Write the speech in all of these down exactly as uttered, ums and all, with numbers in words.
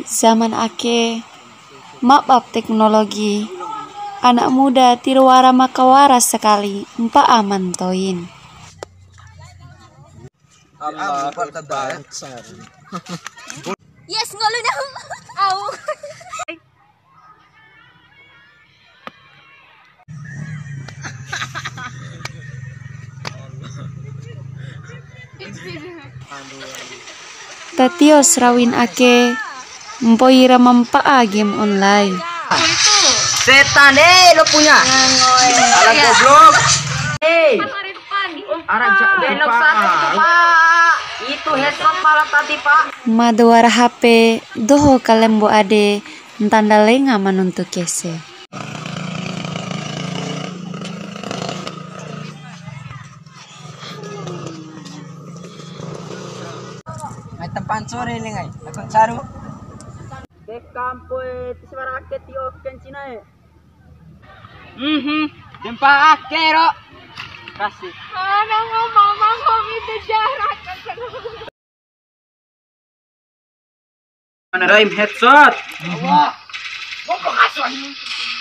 Zaman ake, mabap teknologi, anak muda tiwara ma kawara sakali, mpa'a ma ntoin. Yes, ngolu dahu. Au. Ta tio sarawin ake, mpoi ra ma mpa'a game online. Setan, eh, lo punya. Alah, goblok. Eh. Arah ja-, belok satu tuh, Pak. Itu headshot malah tadi, Pak. Ma da wara H P, doho kalembo ade, ntanda lenga ma nuntu kese. Ngai tempan sore ni ngai, akun caru. Dekampo e, tisi wara ake tio kencina e. Mhm, dempa ake ro. Kasih. Ana ngomong ngomong itu jarak. Mana Raim headshot? Allah.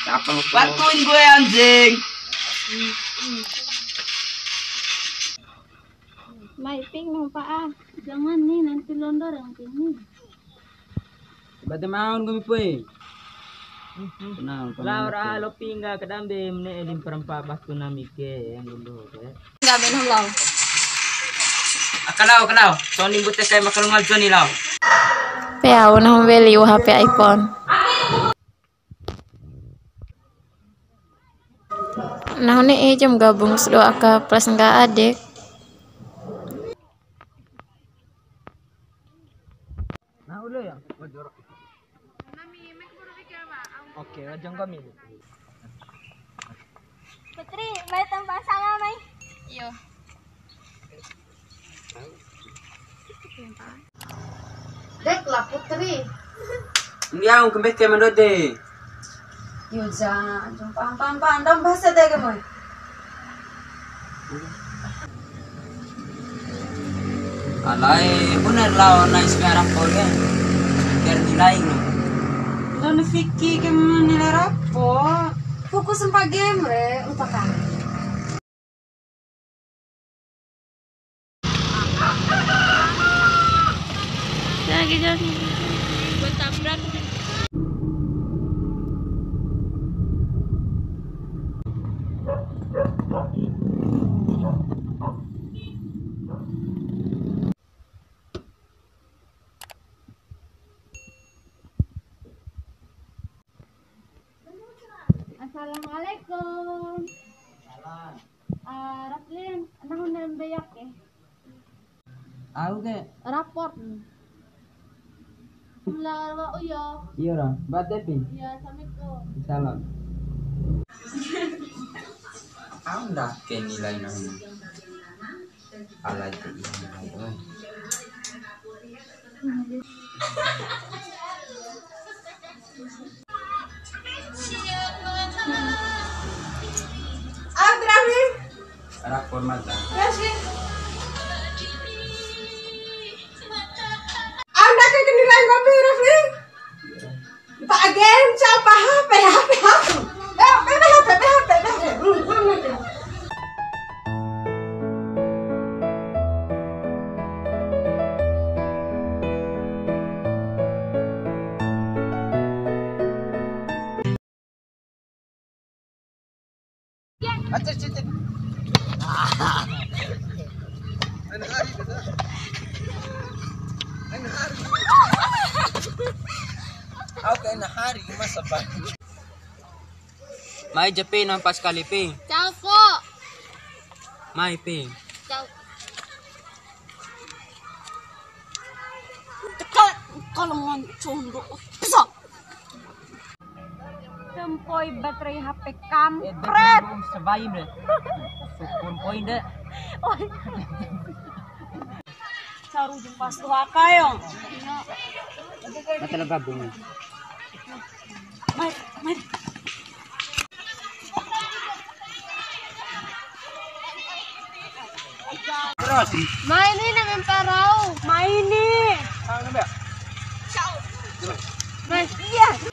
Siapa lu? Bantuin gue, anjing. Mai ping mau Pak ah. Jangan nih, nanti londo yang ping nih. Bade maun kami pui. Tenang, tenang. Laura lo pingga kadambe mene elim perempa batu nami ke yang gundu ke. Enggak benar lo. Akalau, akalau. Sony bute saya makan ngal Joni lau. Pe au na weli u H P iPhone. Nahu ne'e jam gabung sedo aka plus enggak adek. Nah, udah ya? Oke, wajang kami. Putri, mai tempa sama, mai. Iyo. Dek la Putri. Ndi au kembeke mandode. Yo ja, jom paham, paham, paham. Dong bahasa deh kamu. Alai, bener lao nai sekarang kau ya. Biar nilai no. Dong fiki kamu nilai rapo. Fokus empat game re, lupakan. Lagi, lagi. Gue tabrak. Assalamualaikum. Salam. Ah, Raflin, nahu nembe yak eh. Au ke? Raport. Mula wa uyo. Iyo ra, bate pi. Iya, assalamualaikum. Salam. Au ndak ke nilai nahu. Alai tu ini, alai tu. Abdrami. Rakor mata. Rafli. Anda ke kenilai kami, Rafli? Pak Agen, siapa? H P, H P, H P. Eh, P P H P, P H P, P H P. Hmm, hmm, hmm. Acil, cil, cil. Aina hari, beda. Aina hari. Au ke aina hari, masa, Pak? Mai ja, Pi, nampak sekali, Pi. Ciao, Ko. Mai, Pi. Ciao. Tekan, kalau ngon condo. Bisa. Sempoi baterai H P kampret. Eh, sebaim deh. Sukun poin deh. Oi. Saru jumpa suaka yo. Mata lo gabung. Mai, mai. Mai ni na mempa rau. Mai ni. Mai. Iya.